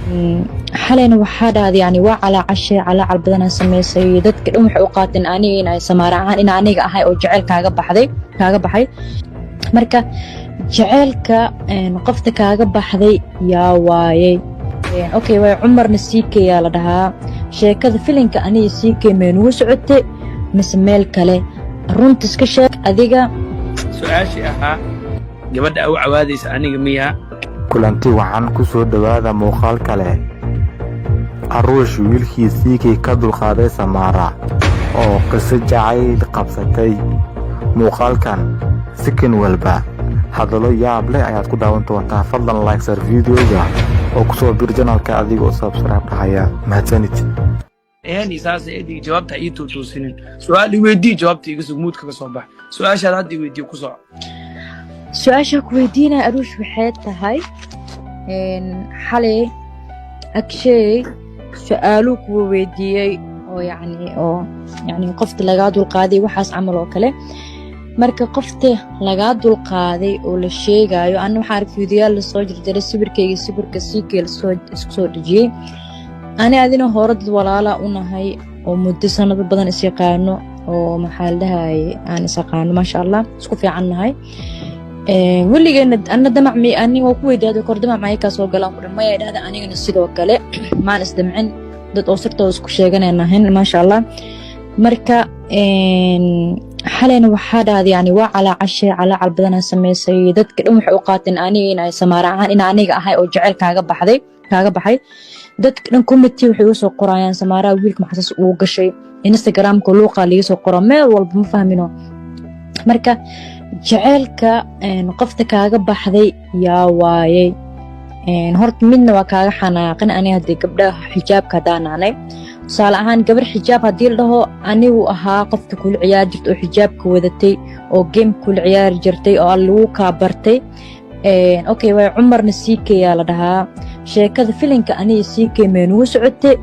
Xalayna waxaa dhahday, yani waa calaacashay, calaacal badanaa samaysay. Dadka dhan waxay u qaateen aniga inay Samaara ahaan in aniga ahay oo jeceyl kaaga baxday, kaaga baxay. Marka jeceylka qofta kaaga baxday yaa waayey? Okay, waay Cumarna Siikeyaa la dhahaa. Sheekada filinka aniga Siikey meenugu socotay mise meel kale? Runta iska sheeg adiga. Su-aashii ahaa gabadha u cawaadaysa aniga miyaa? Kulanti wacan, ku soo dhowaada muuqaal kale. Aruush, wiilkii Siikii ka dulqaaday Samaara oo qiso jacayl qabsatay. Muuqaalkan sikin walba hadallo yaab leh ayaad ku daawan doontaa. Fadlan like sar videoga oo kusoo bir channelka adigoo subscribe dhahaya. Mahadsanid. Eheni saas eedig, jawaabta ii tuutuusinin. Su-aal i weydii, jawaabta iga sug, mute-ka ka soo bax. Su-aashaad hadda i weydiiyo, ku soco. Su-aasha ku weydiinaya, Aruush, waxay tahay, xalay Agsheey su-aaluu kuwa weydiiyey oo yacni oo yacni qofta lagaa dulqaaday, waxaas camal oo kale. Marka qofta lagaa dulqaaday oo la sheegayo, ana waxaan arkay fiidiyoyaal lasoo jarjaray, sawirkayga sawirka Siikey lasoo isku soo dhejiyey. Ani adina hore dad walaala u nahay oo muddo sanado badan is yaqaano, oo maxaa la dhahaye, aan is aqaano, maasha Allah, isku fiican nahay weligeena. Ana damac mi ani waa ku weydiiyaday kor, damac maya kaa soo galaan ku dhan maya dhahda. Anigana sidoo kale maan isdamcin, dad oo sirtooda isku sheeganaynahin, maasha Allah. Marka xalayna waxaa dhahday, yani waa calaacashay, calaacal badanaa samaysay. Dadka dhan waxay u qaateen aniga inay Samaara ahaan in aniga ahay oo jeceyl kaaga baxday, kaaga baxay. Dadka dhan comment waxay uga soo qorayaan, "Samaaraha wiilka maxasaas uu gashay?" Instagramka luuqa liiga soo qoro, meel walba, ma fahmino. Marka jeceylka qofta kaaga baxday yaa waayey? Horta midna waa kaaga xanaaqin. Ani haddii gabdhaha xijaabka haddaan nahnay, tusaale ahaan gabar xijaab haddii la dhaho, anigu ahaa qofta kula ciyaari jirtay oo xijaabka wadatay oo game kula ciyaari jirtay oo lagu kaa bartay. Okay, waay Cumarna Siikeyaa la dhahaa. Sheekada filinka aniga Siikey meenugu socotay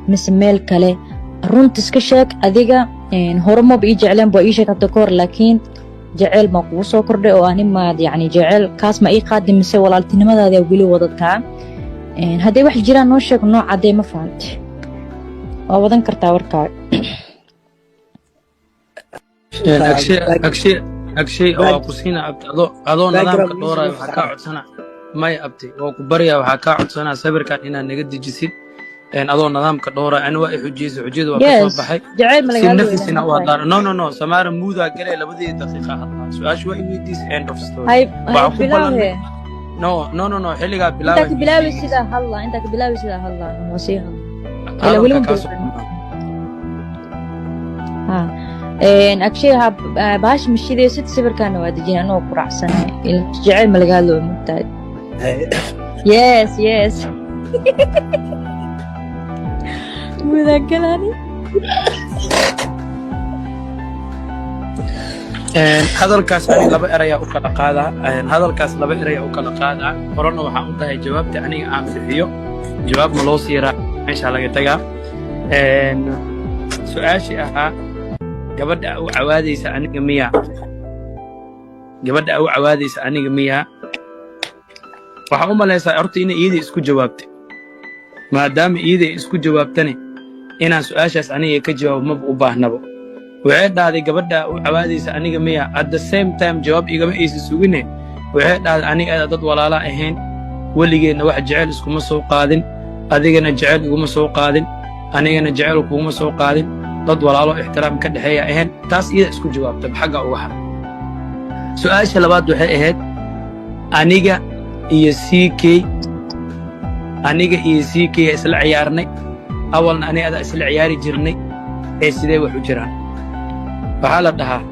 mise meel kale? Runta iska sheeg adiga. Hore maba ii jecleen, waa ii sheeg hadda kahor, laakiin jeceyl baa kugu soo kordhay oo ani maad yacni jeceyl kaas ma ii qaadi mise walaaltinimadaada weli wadataa? Hadday wax jiraan noo sheeg, noo caddee. Ma fahamte? Waa wadan kartaa warkaaga. Agshay, Agshay, Agshay, waa ku siina, abti. Adoo nidaamka dhoorayo, waxaa kaa codsana, maya abti, waa ku baryaa, waxaa kaa codsanaa sawirkan inaad naga dejisid adoo nidaamka dhoorayo. Ani waa i xujiyeysa, xujiyada waa ka soo baxay. Jeceyl ma si lagaaga nafisina waa daar. No, no, no, Samaara mute-aa galay, labadii daqiiqa hadlaa. Su-aashu waa i weydiisay, end of story. Hay. Waxaa hay ku bilaawe. No, no, no, no, xilligaa intaa bilaabay. Ka bilaawi sidaa hadla, intaa ka bilaawi sidaa hadla, waa sii hadla ilaa weli hadalka ma kaa soo bilaaban. Ha, Agshay, ha baasha ma shidaysid, sawirkaana waa dejin anagoo ku raacsanahay. Jeceyl ma laga hadlo, mogtahay? Yes, mudaagalani. Hadalkaas ani laba erayaa u kala qaadaa. Hadalkaas laba erayaa u kala qaadaa. Horena waxaan u dhahay, jawaabta aniga aan bixiyo jawaab ma loo sii raac, meeshaa laga tagaa. Su-aashii ahaa gabadha u cawaadaysa aniga miyaa? Gabadha u cawaadaysa aniga miyaa? Waxaa u malaysaa horta inay iyadii isku jawaabtay. Maadaama iyadii ay isku jawaabtane, inaan su-aashaas aniga ka jawaabo maba u baahnabo. Waxay dhahday, "Gabadha u cawaadaysa aniga miya?" At the same time jawaab igama aysa sugine. Waxay dhahday, "Aniga aada dad walaala ahayn, weligeedna wax jecel iskuma soo qaadin, adigana jecel iguma soo qaadin, anigana jecel kuguma soo qaadin, dad walaalo ixtiraam ka dhexeeya ahayn." Taas iyada isku jawaabta, xagga uga har. Su-aasha labaad waxay ahayd aniga iyo CK, aniga iyo CK isla ciyaarnay awalna, aniga adaa isla ciyaari jirnay, ee sidee wax u jiraan? Waxaa la dhahaa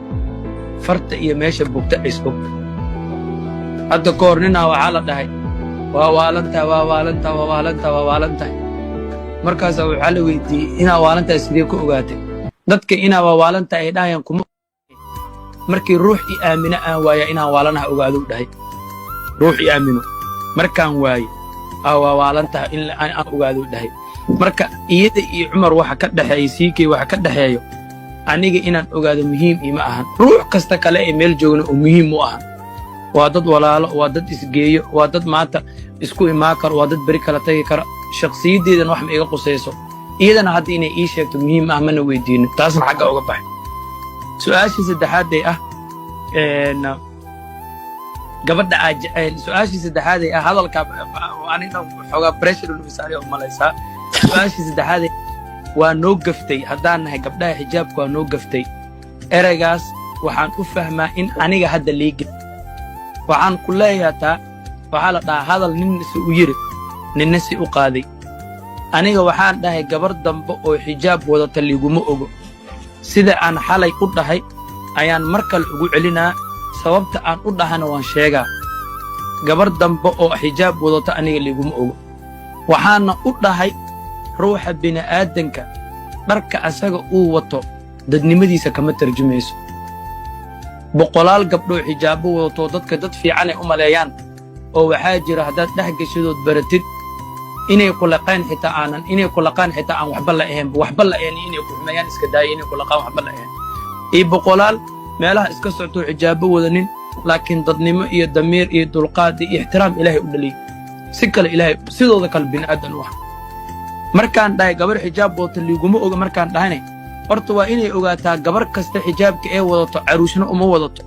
farta iyo meesha bugta is og. Hadda ka hor ninaa waxaa la dhahay, "Waa waalantahay, waa waalantahay, waa waalantahay, waa waalantahay." Markaasaa waxaa la weydiiyey, "Inaa waalantahay sidee ku ogaatay?" Dadka inaa waa waalantahay ay dhahayaan kuma markii ruux i aamino aan waaya inaan waalanaha ogaadou dhahay. Ruux i aamino markaan waayo aa waa waalantahay in aan ogaadou dhahay. Marka iyada iyo Cumar waxa ka dhexeeya, Siikey waxa ka dhexeeyo, aniga inaan ogaado muhiim ima ahan. Ruux kasta kale ee meel joogna oo muhiim u ahan. Waa dad walaalo, waa dad isgeeyo, waa dad maanta isku imaan karo, waa dad beri kala tagi kara. Shakhsiyaddeedana wax ma iga qusayso. Iyadana hadda inay ii sheegto muhiim ah, mana weydiinin. Taasna xagga uga baxay. Su-aashii saddexaaday ah, gabadha aa jecel, su-aashii saddexaaday ah, hadalka aniga xoogaa pressure u saariya u malaysaa. Su-aashii saddexaaday, waa noo gaftay haddaan nahay gabdhaha xijaabka, waa noo gaftay. Ereygaas waxaan u fahmaa in aniga hadda lii gaf. Waxaan ku leeyahay, taa waxaa la dhahaa hadal ninna si u yiri, ninna si u qaaday. Aniga waxaan dhahay gabar dambe oo xijaab wadata liguma ogo. Sida aan xalay u dhahay ayaan mar kale ugu celinaa, sababta aan u dhahana waan sheegaa. Gabar dambe oo xijaab wadata aniga liguma ogo. Waxaana u dhahay, ruuxa bini'aadanka dharka asaga uu wato dadnimadiisa kama tarjumayso. Boqolaal gabdhoo xijaabo wadato dadka dad fiicanay u maleeyaan oo waxaa jira haddaad dhex geshadood baratid inay kulaqaan xitaa aanan inay kulaqaan xitaa aan waxba la ahayn, waxba la ahayn, inay ku xumeeyaan iska daaya, inay kulaqaan waxba la ahayn, iyo boqolaal meelaha iska soctoo xijaabo wadanin, laakiin dadnimo iyo damiir iyo dulqaad iyo ixtiraam Ilaahay u dhaliyey, si kale Ilaahay sidooda kale bini'aadan u ah. Markaan dhahay gabar xijaab wadato liiguma oga, markaan dhahane, horta waa inay ogaataa gabar kasta xijaabka ee wadato caruushna uma wadato,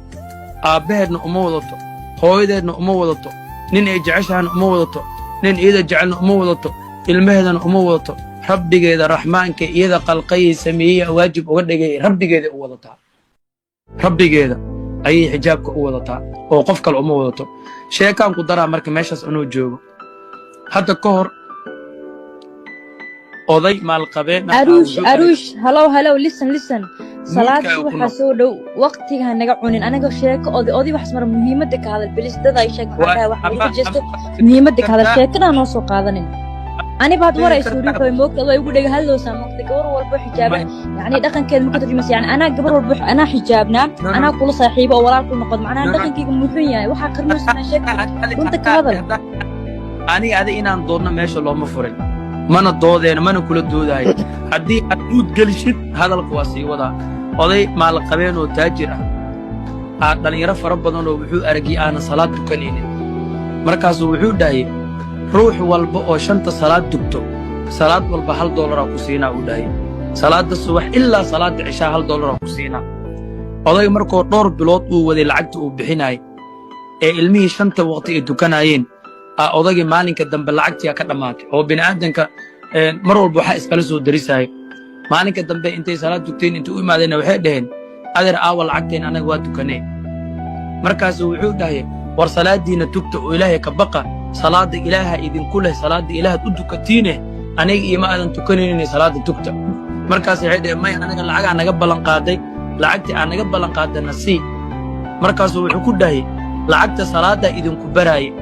aabbaheedna uma wadato, hooyadeedna uma wadato, nin ay jeceshahana uma wadato, nin iyada jecelna uma wadato, ilmaheedana uma wadato. Rabbigeeda Raxmaanka iyada qalqayay, sameeyey, waajib uga dhigay, rabbigeeda u wadataa. Rabbigeeda ayay xijaabka u wadataa oo qof kale uma wadato. Sheekaan ku daraa marka meeshaas anuu joogo. Hadda ka hor oday maalqabeen ah. Aruush, Aruush, hello, hello, listen, listen. Salaad Muudkaaga ku subaxa noq. Soo dhow, waqtiga ha naga cunin. Anaga sheeko oday oday waxas mara, muhiimadda ka hadal, please. Dad ay sheeg, maxaa dhahay, wax lagu jeesto, muhiimadda ka hadal, sheekada noo soo qaadanin. Ani baad waray suuriixoy moogta, adoo igu dhega hadlowsaa moogta. Gabar walbo xijaaban yacni dhaqankeeda ma ka turjumaysa. Yani anaa gabar walbo anaa xijaabnaa, anaa kula saaxiibo oo walaal ku noqod, macnaha dhaqankayga muxuu yahay? Waxaa qarnaysa sheegta, runta ka hadal. Aniga adi inaan doodno meesha looma furin, mana doodeena, mana kula doodayo. Haddii aad muud gelishid, hadalka waa sii wadaa. Oday maalqabeen oo taajir ah aa dhallinyaro fara badan oo wuxuu aragay aanan salaad tukanaynin. Markaasuu wuxuu dhahayay, ruux walba oo shanta salaad tugto, salaad walba $1 aa ku siinaa, uu dhahayay. Salaadda subax ilaa salaadda cishaa $1 aa ku siinaa. Oday markuu dhowr bilood uu waday lacagta uu bixinaayay ee ilmihii shanta waqti ay tukanaayeen, aa odaygii maalinka dambe lacagtiyaa ka dhammaatay. Oo bini'aadanka mar walba waxaa iskala soo darisaayay. Maalinka dambe intay salaad tugteen intay u imaadeenna, waxay dhaheen, "Adeer, aawa lacagteen? Annaga waa tukanee." Markaasuu wuxuu dhahay, "War salaadiinna tugta oo Ilaahay ka baqa. Salaadda Ilaaha idinku leh, salaadda Ilaahaad u tukatiine, aniga iima aadan tukanaynin, salaadda tugta." Markaas waxay dhaheen, "May, anaga lacagaa naga ballan qaaday, lacagtii aa naga ballan qaadana sii." Markaasuu wuxuu ku dhahay, "Lacagta salaaddaa idinku baraaye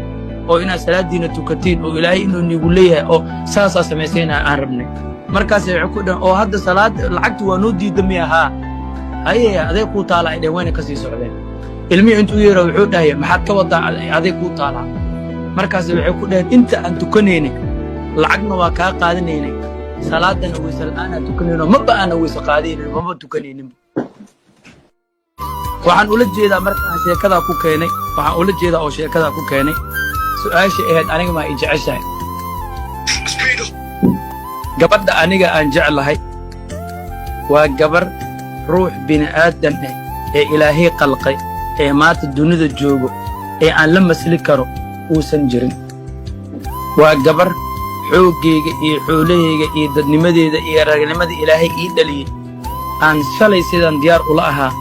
oo inaad salaaddiinna tukatiin oo Ilaahay inuu niigu leeyahay oo saasaa samaysayna aan rabnay." Markaas waxay ku dhaheen, "Oo hadda salaadda lacagta waa noo diidda miya?" "Haa, haye, aday kuu taala," ay dhaheen. Wayna ka sii socdeen. Ilmihii intuu yeero wuxuu dhahay, "Maxaad ka wadaa aday kuu taalaa?" Markaas waxay ku dhaheen, "Inta aan tukanaynay lacagna waa kaa qaadanaynay, salaadana weyse la'aanaa tukanayno, maba aana weyse qaadaynin, maba tukanayninba." Waxaan ula jeedaa marka aan sheekadaa ku keenay, waxaan ula jeedaa oo sheekadaa ku keenay, su-aasha ahayd aniga maa i jeceshahay. Gabadha aniga aan jeclahay waa gabar ruux bini'aadan ah ee Ilaahay qalqay ee maanta dunida joogo ee aan la masli karo uusan jirin. Waa gabar xooggayga iyo xoolahayga iyo dadnimadeeda iyo ragnimada Ilaahay ii dhaliyey aan shalay sidaan diyaar ula ahaa,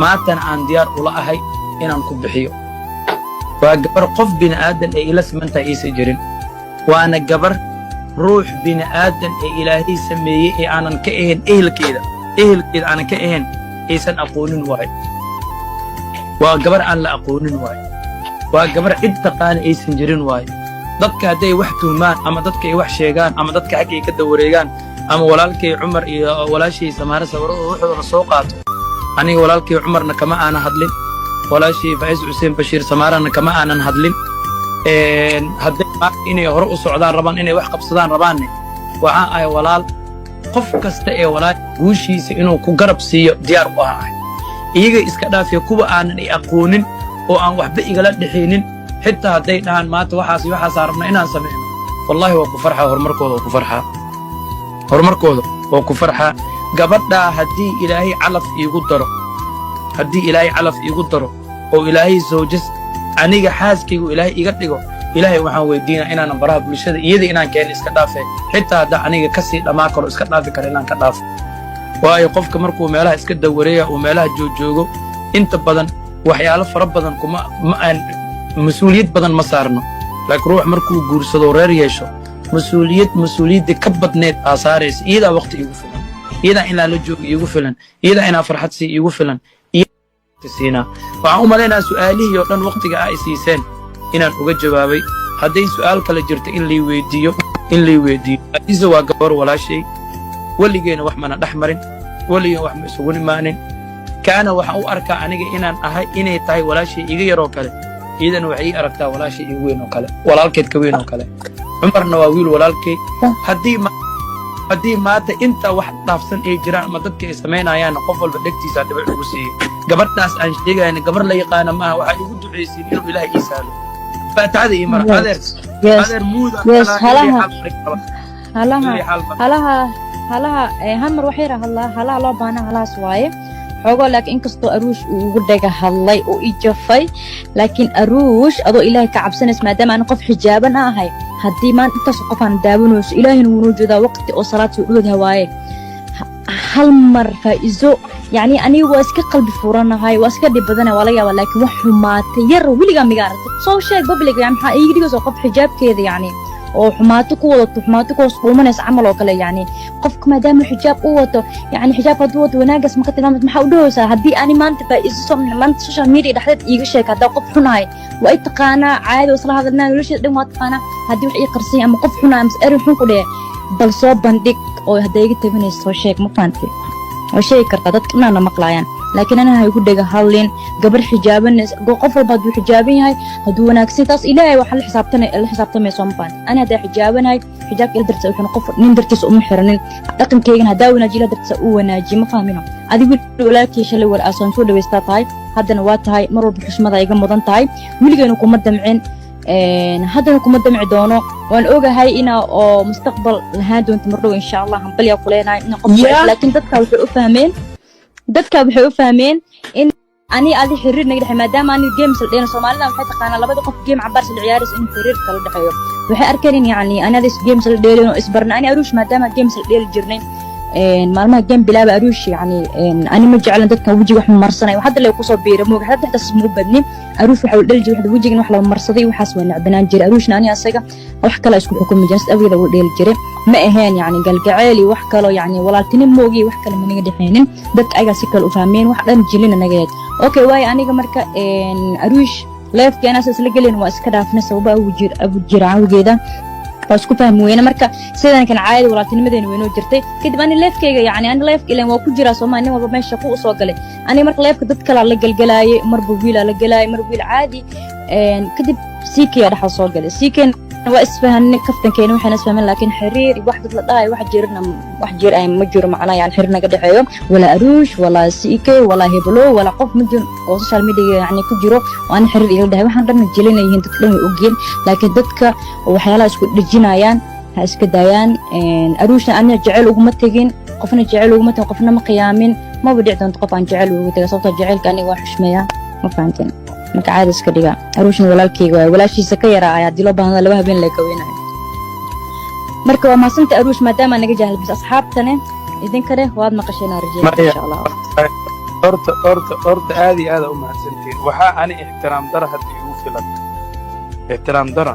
maantana aan diyaar ula ahay inaan ku bixiyo. Waa gabar qof bini'aadan ee ila simantahay iisan jirin. Waana gabar ruux bini'aadan ee Ilaahay sameeyey ee aanan ka ahayn ehelkeeda, ehelkeeda aanan ka ahayn aysan aqoonin waayo. Waa gabar aan la aqoonin waayo. Waa gabar cid taqaana aysan jirin waayo. Dadka hadday wax tuhmaan ama dadka ay wax sheegaan ama dadka xagga ay ka dawareegaan ama walaalkay Cumar iyo walaashay Samaare sawirradooda waxooda soo qaato, aniga walaalkay Cumarna kama aanan hadlin, walaashay Faaiis Xuseen Bashiir Samaarana kama aanan hadlin. Hadday maanta inay hore u socdaan rabaan, inay wax qabsadaan rabaanne, waxaan ahay walaal qof kasta ee walaal guushiisa inuu ku garab siiyo diyaar u ahay. Iyaga iska dhaafiya, kuwa aanan i aqoonin oo aan waxba igala dhexaynin, xitaa hadday dhahaan maanta waxaas iyo waxaasaa rabna inaan samayno. Wallaahi waa ku farxaa horumarkooda, waa ku farxaa horumarkooda, waa ku farxaa. Gabadhaa haddii Ilaahay calaf iigu daro, haddii Ilaahay calaf iigu daro oo Ilaahay zawjas aniga xaaskaygu Ilaahay iga dhigo, Ilaahay waxaan weydiinaa inaanan baraha bulshada iyada inaan keeno iska dhaafe, xitaa haddaa aniga kasii dhammaan karo, iska dhaafi karo, inaan ka dhaafo. Waayo, qofka markuu meelaha iska dawareeya, uu meelaha joojoogo, inta badan waxyaalo fara badan kuma ma aan mas-uuliyad badan ma saarno. Laakiin ruux markuu guursado, reer yeesho, mas-uuliyad, mas-uuliyadda ka badneed aa saaraysa. Iyadaa waqti iigu filan, iyadaa inaan la joogo iigu filan, iyadaa inaan farxad sii iigu filan siinaa. Waxaan u malaynayaa su'aalihii oo dhan waqtiga aa isiiseen inaan uga jawaabay. Hadday su'aal kale jirto in lay weydiiyo, in lay weydiiyo. Adiisa waa gabar walaashay, weligeena wax mana dhex marin, weligeen wax ma isugu imaanin. Kaana waxaan u arkaa aniga inaan ahay, inay tahay walaashay iga yaroo kale. Iyadana waxay ii aragtaa walaashay iga weyn oo kale, walaalkeed ka weyn oo kale. Cumarna waa wiil walaalkay. Haddii maanta inta wax dhaafsan ay jiraan ama dadka ay samaynayaanna, qof walba dhegtiisaa dhibic ugu siiyey. Gabadhaas aan sheegayna gabar la yaqaana maaha. Waxaa igu ducaysiin inuu Ilaahay ii sahlo. Faatixada ii mara, adeer. Adeer muuda. Halaha, halaha, halaha hamar waxay hadlaa, halaha loo baahna halahaas waaye xoogoo. Laakiin inkastoo Aruush uu igu dhaga hadlay oo i jafay, laakiin Aruush, adoo Ilaahay ka cabsanaysa, maadaama aan qof xijaaban ahay, haddii maanta intaas qof aan daawanayso, Ilaahayna wuunoo jeedaa, waqti oo salaad soo dhowdaha waaye, hal mar Faa'izo, yacni aniga waa iska qalbi furanahay, waa iska dhib badanahay, waa laga yaabaa, laakiin wax xumaatay yar weligaa miga aragtay? Soo sheeg public. Yani maxaa iiga dhigaysa qof xijaabkeeda yacni oo xumaato ku wadato, xumaato ku hoos dhuumanaysa camal oo kale? Yacni qofka maadaama xijaab u wato, yacni xijaabka hadduu wato, wanaagaas maka tilmaamad? Maxaa u dhahaysaa haddii ani maanta Faa'iiso maanta social media dhexdeed iiga sheeg haddaa qof xunahay? Waa i taqaanaa, caadi isla hadalnaa, nolosheeda dhan waa taqaanaa. Haddii wax ii qarsanya ama qof xunahay ama erin xun ku dhehe, bal soo bandhig oo haddaa iga tabanaysa soo sheeg. Ma fahantay? Waa sheegi kartaa, dadka dhanaana maqlaayaan. Laakiin anaha igu dhega hadlin gabar xijaabanaysa. Qof walba hadduu xijaaban yahay, hadduu wanaagsan, taas Ilaahay waxa la xisaabtana la xisaabtamayso. Ma fahantay? Ani haddaa xijaabanahay, xijaabka ila dartiisa wuxuuna qof nin dartiisa uma xiranin. Dhaqankaygana haddaa wanaajiyo, ila dartiisa u wanaajiyo. Ma fahmino? Adigu walaalkii shalay war aasaan soo dhawaystaa tahay, haddana waa tahay. Mar walba xushmada iga mudan tahay. Weligeena kuma damcin, haddana kuma damci doono. Waan ogahay ina oo mustaqbal lahaan doonto mardhow, insha Allah. Hambalyaa ku leenahay in qof, laakiin dadka waxay u fahmeen in ani adi xiriir naga dhexey, maadaama ani games la dheena. Soomaalida waxay taqaanaa labada qof game cabaars la ciyaaraysa in xiriir kala dhexeeyo. Waxay arkeen in yacni ani adi games la dheelin oo isbarna. Ani Aruush maadaama games la dheeli jirnay, maalmaha game bilaaba Aruush, yacni ani ma jeclan dadkan wejiga wax marsanay. Hadda lay kusoo biiray moog, hadda xitaa mugu badnin. Aruush waxa uu dhali jiray wejigan wax la marsaday, waxaas waa necbanaan jiray. Aruushna ani asaga wax kale isku xukumi jiray, sid awgeeda uu dheeli jiray. Ma ahayn yacni galgaceel iyo wax kaloo, yacni walaaltinimo moogi, wax kale maniga dhexeynin. Dadka ayagaa si kale u fahmeen, wax dhan jilina naga yahed. Okay, waayo aniga marka Aruush leefkii anaas isla gelin waa iska dhaafnay, sababa abu jira awgeeda waa isku fahmi weyne. Marka sidan kan caadi walaaltinimadeena weynoo jirtay. Kadib ani leefkayga, yani ani leefka ilan waa ku jiraa Soomaa, nin walba meesha ku soo galay. Ani marka leefka dad kalaa la gelgelaayay, marba wiilaa la gelaayay, mar wiil caadi. Kadib CK dhexda soo galay. CK waa isfahanay, kaftankeena waxayna isfahmeen, laakiin xiriir iyo wax dad la dhahayo wax jirna, wax jir ay ma jiro. Macnaha yani xiriir naga dhexeeyo, walaa Aruush, walaa CK, walaa heblo, walaa qof ma jiro oo social media yani ku jiro oo ani xiriir igala dhahay. Waxaan dhan jelinayihiin, dadka dhan way ogyihiin, laakiin dadka waxyaalaha isku dhejinayaan ha iska daayaan. Aruushna aniga jecel uguma tegin, qofna jecel uguma tegin, qofna ma qiyaamin, maba dhici doonto qof aan jecel ugu taga, sababtoo jaceylka aniga waa xushmeeyaa. Ma fahanteen? Marka caadi iska dhiga. Aruushna walaalkeyga waay, walaashiisa ka yaraa ay haddii loo baahda laba habeen laga weynayo. Marka waa mahadsanta Aruush, maadaama naga jahal bis. Asxaabtane idinkane waad maqasheen, aan rajeynaya, insha Allah. Horta aad iyo aada u mahadsantihiin. Waxaa ani ixtiraam dara hadda iigu filan, ixtiraam dara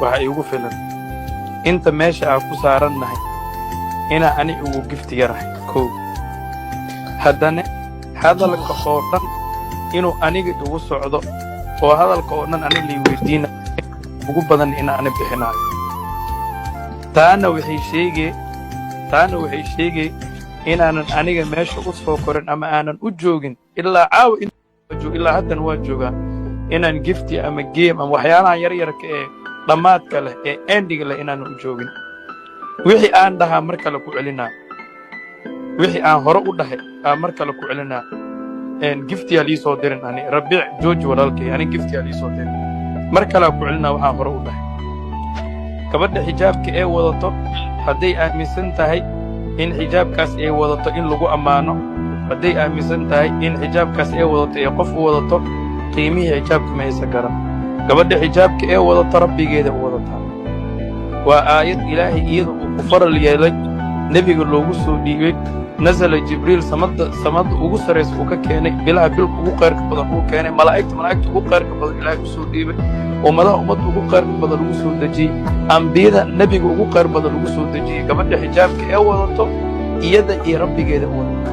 waxaa iigu filan inta meesha aan ku saarannahay inaa ani ugu gifti yarahay kow. Haddana hadalka oo dhan inuu aniga igu socdo oo hadalka oo dhan ani lay weydiina, ugu badan ina ani bixinaayo. Taana waxay sheegay inaanan aniga meesha u soo korin ama aanan u joogin ilaa caawa, ilaa haddana waa joogaa, inaan gifti ama game ama waxyaalahan yaryarka ee dhammaadka leh ee endiga leh inaanan u joogin. Wixii aan dhahaa mar kale ku celinaa, wixii aan hore u dhahay aan mar kale ku celinaa. Giftiyaa lii soo dirin ani, Rabiic jooji walaalkay, ani giftiyaa lii soo dirin. Mar kalea ku celinaa waxaan hore u dhahay. Gabadha xijaabka ee wadato hadday aaminsan tahay in xijaabkaas ay wadato in lagu ammaano, hadday aaminsan tahay in xijaabkaas ay wadato ee qof u wadato, qiimihii xijaabka ma haysan garan. Gabadha xijaabka ee wadato rabbigeeda u wadataa. Waa aayad Ilaahay iyada uu ku faral yeelay, nebiga loogu soo dhiibay. Nasala Jibriil, samadda samadda ugu sarraysa uu ka keenay, bilaha bilka ugu khayrka badan uu keenay, malaa'igta ugu khayrka badan Ilaahay u soo dhiibay, ummadaha ummadda ugu khayrka badan lagu soo dejiyey, ambiyada nebiga ugu khayr badan lagu soo dejiyey. Gabadha xijaabka ee wadato iyada iyo rabbigeeda u wadato.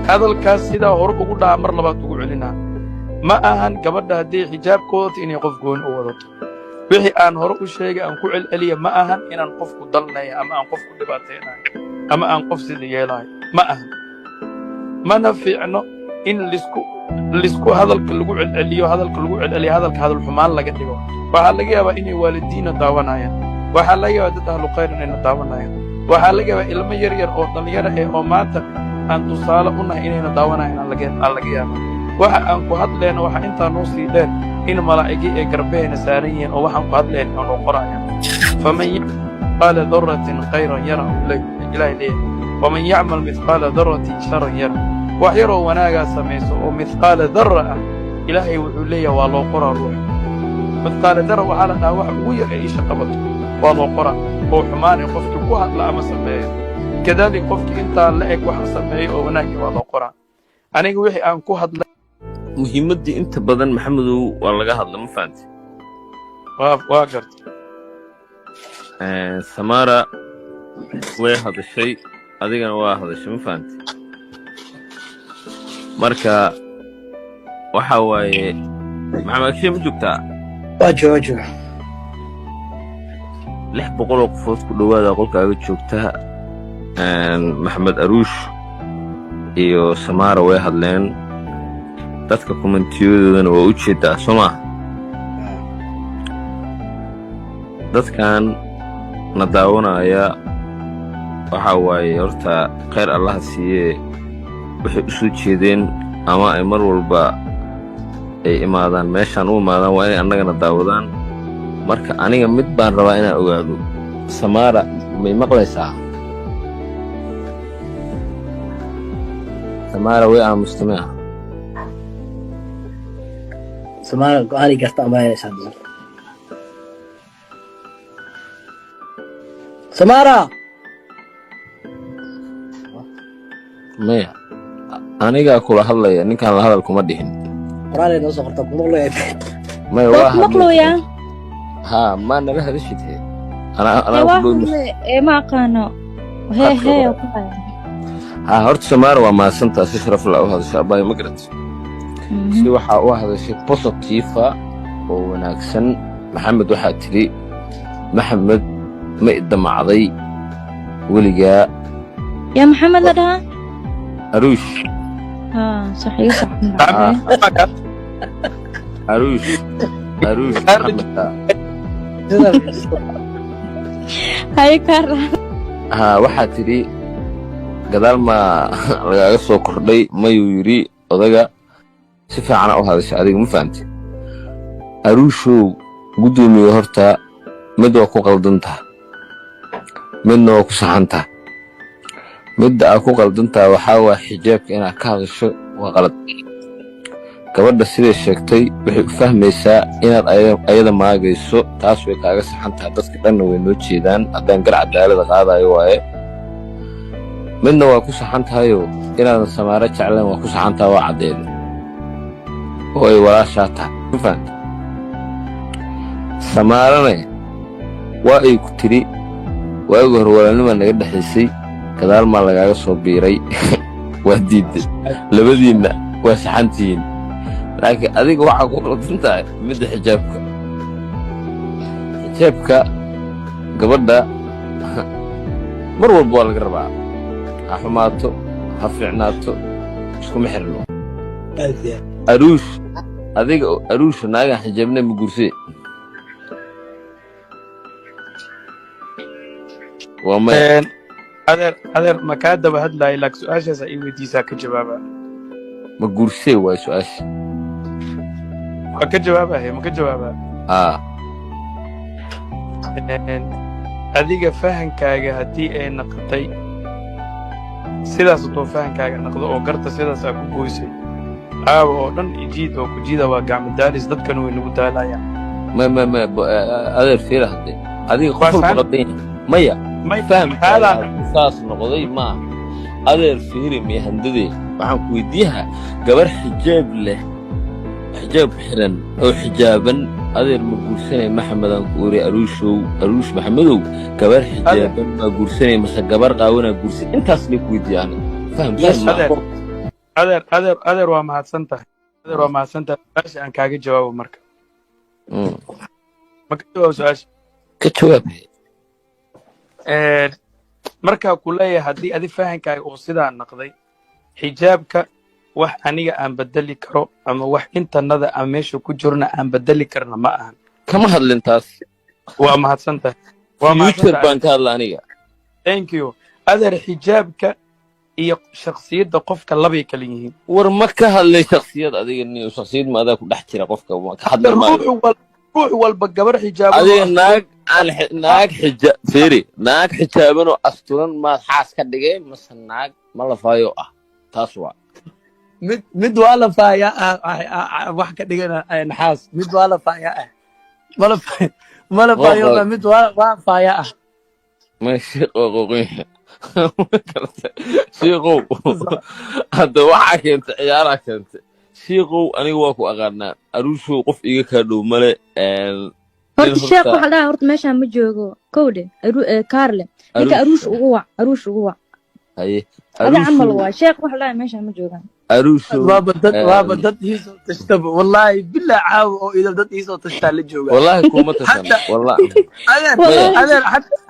Hadalkaas sidaa hore ugu dhaca, mar labaad ugu celinaa, ma ahan gabadha hadday xijaabka wadato inay qof gooni u wadato. Wixii aan hore u sheegay aan ku celceliya, ma ahan inaan qofku dalnayo ama aan qof ku dhibaataynayo ama aan qof sida yeelayo, ma ahan. Mana fiicno in lisku hadalka lagu celceliyo, hadalka lagu celceliyo, hadalka hadal xumaan laga dhigo. Waxaa laga yaabaa inay waalidiinna daawanayaan, waxaa laga yaabaa dad ahlu khayr inayna daawanayaan, waxaa laga yaabaa ilmo yar yar oo dhallinyaro eh oo maanta aan tusaale u nahay inayna daawanayan aan laga yaabaa. Waxa aan ku hadlayna waxaa intaa noo sii dheer in malaa'igi ay garbaheena saaran yihiin oo waxaan ku hadlayna oo noo qorayaan. فمن يعمل مثقال ذرة خيرا يره, Ilaahay leeyahay. ومن يعمل مثقال ذرة شرا يره. Wax yaroo wanaagaa samayso oo mithqaala darra ah, Ilaahay wuxuu leeyahay waa loo qoraa ruuxa. Mithqaala darra waxaa la dhahaa wax ugu yar ee isha qabato, waa loo qoraa oo xumaanay qofkii ku hadla ama sameeyo. Kadalik qofkii intaa la eg waxa sameeyo oo wanaagii waa loo qoraa. Aniga wixii aan ku hadlay Muhiimaddii inta badan, Maxamedow, waa laga hadla, ma fahamti? Waa garta. Samara way hadashay, adigana waa hadashay, ma fahamti? Marka waxa waaye, Maxamed Agshe, ma joogtaa? Waa jooga, jooga. 600 oo qofood ku dhowaada qolkaaga joogta. Maxamed Aruush iyo Samara way hadleen, dadka comment-iyadoodana waa u jeedaa, soo maa? Dadkan na daawanaya waxa waaye, horta khayr Allaha siiyee, waxay u soo jeedeen ama ay mar walba ay imaadaan meeshaan u imaadaan waa inay annagana daawadaan. Marka aniga mid baan rabaa inaan ogaado. Samaara, may maqlaysaa? Samaara way aamusta miya? Samaara go-aanay garta amaanaysaa. Samaara. Maya, anigaa kula hadlaya, ninkaan la hadal kuma dhihin. Qoraalay noo soo qorta, ku maqlaya. Maya. Waa waa ku maqlooyaa. Haa, maa nala hadashid he, anaa Ee anaa waa ku dhow. Hadle ee ma aqaano hee. Khadka hee waa ku haya. Haa, horta Samaara waa mahadsantaa, si sharaf la u hadasha, abaayo, ma garat? Si waxaa u hadashay positive oo wanaagsan. Maxamed, waxaa tidhi, "Maxamed, ma idamacday weligaa?" Yaa Maxamed la dhahaa? Aruush. Haa, sax, iga sax. Haa, Aruush, Aruush Maxamed. Haye kaar. Haa, waxaa tidhi, "Gadaal maa lagaaga soo kordhay?" Mayuu yidhi odaga. Si fiicana u hadasha adiga, ma fahamti? Aruushow, guddoomiye, horta mid waa ku qaldantaha, midna waa ku saxantaha. Midda aa ku qaldantaha waxaa waa xijaabka inaad ka hadasho waa qalad. Gabadha siday sheegtay waxay u fahmaysaa inaad ayada maagayso, taas way kaaga saxan tahay, dadka dhanna way noo jeedaan haddaan gar cadaalada qaadayo waaye. Midna waa ku saxan tahayoo inaadan Samaaro jeclayn waa ku saxan tahay, waa caddeeda oo ay walaashaa tahay, ma fahamta? Samaarane waa ay ku tidhi, "Waagi hore walaalnimaa naga dhexaysay, gadaal maa lagaaga soo biiray?" Waa diidday. Labadiinna waa saxantihiin, laakiin adiga waxaa ku qaldan tahay midda xijaabka. Xijaabka gabadha mar walba waa laga rabaa, ha xumaato ha fiicnaato, iskuma xirno. Aruush, adiga oo aruusha, naagaan xijaabnay ma guursee? Waa maya. Adeer, adeer, ma kaa daba hadlaaya, laakiin su-aashaas ii weydiisaa, ka jawaaba. Ma guursee waay su-aasha. Waa ka jawaabahay, ma ka jawaabaa? Aa. Adiga fahankaaga haddii ay naqatay sidaas, hadduu fahankaaga naqdo oo garta sidaas aa ku goysay, caawa oo dhan ijiid oo ku jiida waa gacmo daalis, dadkana way nagu daalayaan. Ma adeer, fiira, hadde adiga qof Waa walba faham. qaldan yahay maya. May. Fahamkaaga Haadaa. haddii saas noqday maaha. Adeer, fiiri, miyahandadee, waxaan ku weydiiyaha: gabar xijaab leh, xijaab xiran oo xijaaban, adeer, ma guursanay? Maxamedaan ku iri, Aruushow, Aruush Maxamedow, gabar xijaaban maa guursanay mase gabar qaawanaa guursan? Intaas lay ku weydiiya aniga, fahamsan Adeer. maaha. Adeer, adeer, adeer, waa mahadsan tahay, adeer, waa mahadsan tahay. Su-aasha aan kaaga jawaabo marka. Ma ka jawaabo su-aasha? Ka jawaab. Markaa ku leeyahay, haddii adi fahankaaga uu sidaa naqday, xijaabka wax aniga aan bedeli karo ama wax intanada aan meesha ku jirna aan bedeli karna ma ahan. Kama hadlin taas. Waa mahadsan tahay, waa mahadsan future tahay. Baan ka hadla aniga. Thank you, adeer. Xijaabka iyo shakhsiyadda qofka labay kala yihiin. War ma ka hadlay shaksiyad adiga, niyo shaksiyad ma adaa ku dhex jira qofka ma ka hadli maayo. Ruux walba gabar xijaaban Adiga naag aan naag xija, fiiri, naag xijaaban oo asturan maad xaas ka dhigay mase naag ma lafaayo ah? Taas waa Mid waa la faayaa ah, wax ka dhigana naxaas, mid waa la faayaa ah, mala faayo. Mid waa faayaa ah. Ma shiiq waa qooqon, shiiqow. Hadda waxaa keentay ciyaaraa keentay, shiiqow. Aniga waa ku aqaanaa, Aruushow, qof iga kaa dhow male. Horta sheekh waxaa dhahay, horta meeshaan ma joogo kowdhe kaarle ninka Aruush ugu wac, Aruush ugu wac. Haye. Adi camal waa sheekh, waxa dhahay meeshaan ma joogaan. Aruushow. Waaba dad iisoo tashtaba, wallaahi bilaa, caawa oo idil dad iisoo tashtaa la jooga. Wallahi kuma tashan. Wallahi. Adeer. Wallahi. Adeer,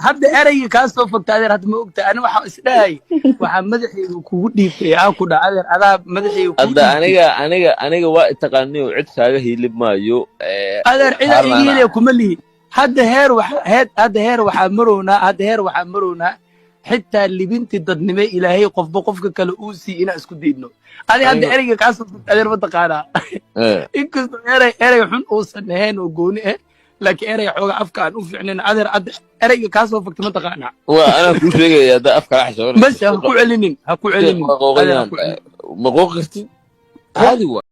hadda ereyga kaa soo fogta, adeer, hadda ma ogta, ani waxaa isdhahay, waxaa madaxayga kugu dhiibtay, aan ku dhaha, adeer, adaa madaxayga kugu Hadda dhiibtay. Aniga waa taqaaniyo, cid kaaga hiilib maayo. Adeer, cida Harnana. iga helaya kuma lihi. Hadda heer waxaa marownaa, hadda heer waxaa marownaa xitaa libintii dadnime Ilaahay qofba qofka kale uu sii inaan isku diidno. Adi hadda ereyga kaa soo fogta, adeer, ma taqaanaa? Inkastoo erey xun uusan ahayn oo gooni ah, laakiin erey xooga afka aan u fiicnayn, adeer, hadda ereyga kaa soo fogta ma taqaanaa? Waa anaa kuu sheegaya hadda afka kala xishoonayso. Bas ha ku celinin, ha ku celinin. Waa Adeer, ha qooqayaan. ku celinin. Ma qooqi kartid, caadi waa.